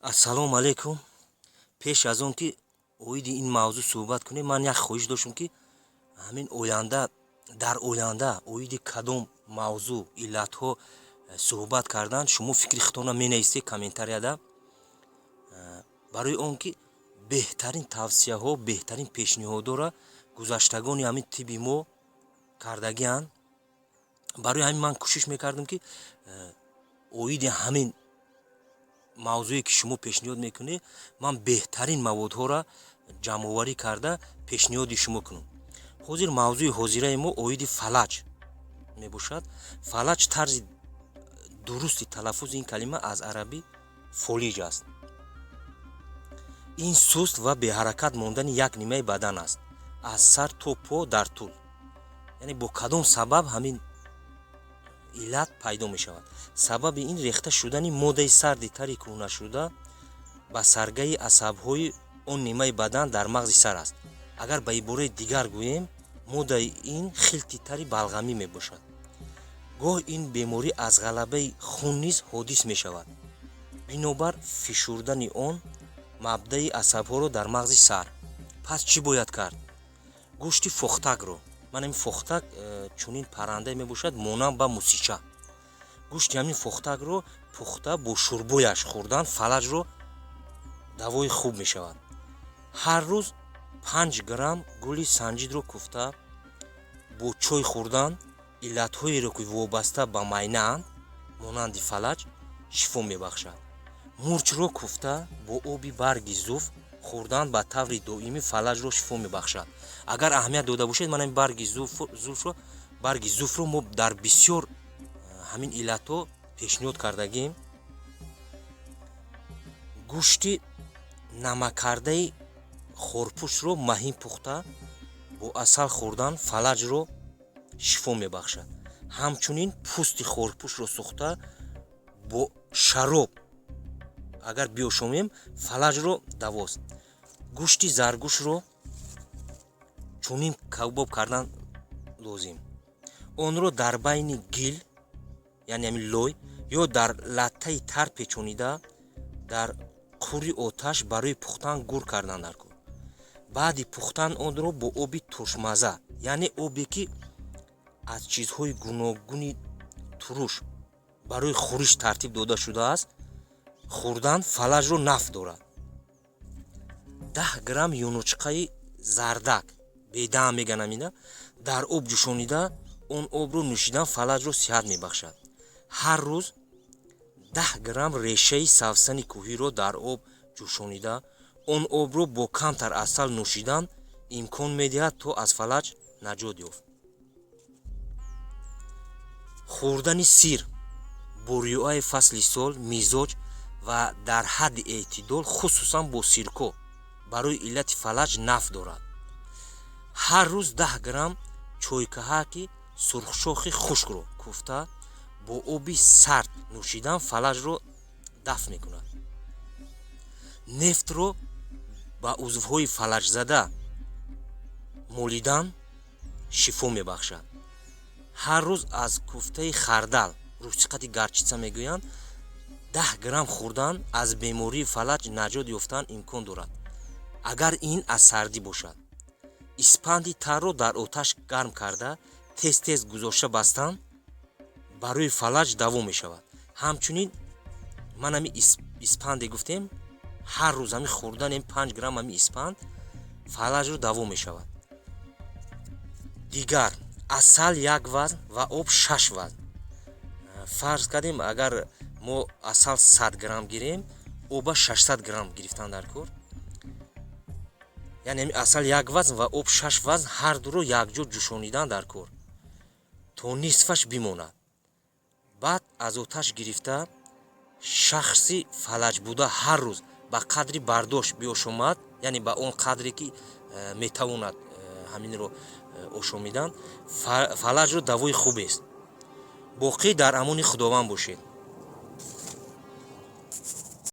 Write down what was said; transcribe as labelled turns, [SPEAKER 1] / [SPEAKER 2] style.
[SPEAKER 1] Ассалому алайкум. Пеш аз он ки оиди ин мавзӯъ суҳбат кунем, ман як хоҳиш доштам, ки ҳамин оянда, дар оянда оиди кадом мавзӯъ, иллатҳо суҳбат кардан, шумо фикри худтонро менависед комментарияда, барои он ки беҳтарин тавсияҳо, беҳтарин пешниҳодҳоро гузаштагони ҳамин тибби мо кардагианд. Барои ҳамин ман кӯшиш мекардам, ки оиди ҳамин мавзӯе, ки шумо пешниҳод мекунед, ман беҳтарин маводҳоро ҷамъоварӣ карда пешниҳоди шумо кунам. Ҳозир мавзӯи ҳозираи мо оиди фалаҷ мебошад. Фалаҷ, тарзи дурусти талаффузи ин калима аз арабӣ фолиҷ аст. Ин суст ва беҳаракат мондани як нимаи бадан аст, аз сар то по дар тӯл. Яъне бо кадом сабаб ҳамин иллат пайдо мешавад? Сабаби ин рехта шудани моддаи сарди тари кӯҳнашуда ба саргаи асабҳои он нимаи бадан дар мағзи сар аст. Агар ба ибораи дигар гӯем, моддаи ин хилти тари балғамӣ мебошад. Гоҳ ин беморӣ аз ғалабаи хун низ ҳодис мешавад, бинобар фишурдани он мабдаи асабҳоро дар мағзи сар. Пас чӣ бояд кард? Гӯшти фохтакро, ман ҳамин фохтак чунин паррандае мебошад, монанд ба мусича, гӯшти ҳамин фохтакро пухта бо шӯрбояш хӯрдан фалаҷро давои хуб мешавад. Ҳар рӯз 5 грамм гули санҷидро куфта бо чой хӯрдан иллатҳоеро, ки вобаста ба майнаанд, монанди фалаҷ, шифо мебахшад. Мурчро куфта бо оби барги зуф хӯрдан ба таври доимӣ фалаҷро шифо мебахшад. Агар аҳамият дода бошед, ман ҳамин барги зуфро мо дар бисёр ҳамин иллатҳо пешниҳод кардагем. Гӯшти намаккардаи хорпӯшро маҳин пухта бо асал хӯрдан фалаҷро шифо мебахшад. Ҳамчунин пӯсти хорпӯшро сӯхта бо шароб агар биёшомем, фалаҷро давост. Гӯшти заргӯшро чунин кабоб кардан лозим: онро дар байни гил, яъне ҳамин лой, ё дар латтаи тар печонида, дар қури оташ барои пухтан гур кардан даркор. Баъди пухтан онро бо оби туршмазза, яъне обе, ки аз чизҳои гуногуни туруш барои хӯриш тартиб дода шудааст, хӯрдан фалаҷро нафъ дорад. 10 грамм юнучқаи зардак, бедаъм мегӯянд амина, дар об ҷӯшонида, он обро нӯшидан фалаҷро сиҳат мебахшад. Ҳар рӯз 10 грамм решаи савсани кӯҳиро дар об ҷӯшонида, он обро бо камтар асал нӯшидан имкон медиҳад, то аз фалаҷ наҷот ёфт. Хӯрдани сир бо риояи фасли сол, мизоҷ ва дар ҳадди эътидол, хусусан бо сирко, барои иллати фалаҷ нафъ дорад. Ҳар рӯз 10 грамм чойкаҳаки сурхшохи хушкро куфта бо оби сард нӯшидан фалаҷро дафъ мекунад. Нефтро ба узвҳои фалаҷзада молидан шифо мебахшад. Ҳар рӯз аз куфтаи хардал, русӣ қати горчица мегӯянд, 10 грамм хӯрдан аз бемории фалаҷ наҷот ёфтан имкон дорад, агар ин аз сардӣ бошад. Испанди тарро дар оташ гарм карда, тез тез гузошта бастан барои фалаҷ даво мешавад. Ҳамчунин ман ҳами испанде гуфтем, ҳар рӯз ҳами хӯрдани 5 грамм ҳами испанд фалаҷро даво мешавад. Дигар асал як вазн ва об шаш вазн. Фарз кардем, агар мо асал 100 грамм гирем, оба 600 грамм гирифтан дар кор. Яъне ҳами асал як вазн ва об шаш вазн, ҳар дуро якҷо ҷӯшонидан дар кор, то нисфаш бимонад. Баъд аз оташ гирифта, шахси фалаҷбуда ҳар рӯз ба қадри бардошт биошомад, яъне ба он қадре, ки метавонад ҳаминро ошомидан, фалаҷро давои хубест. Боқӣ дар амони Худованд бошед.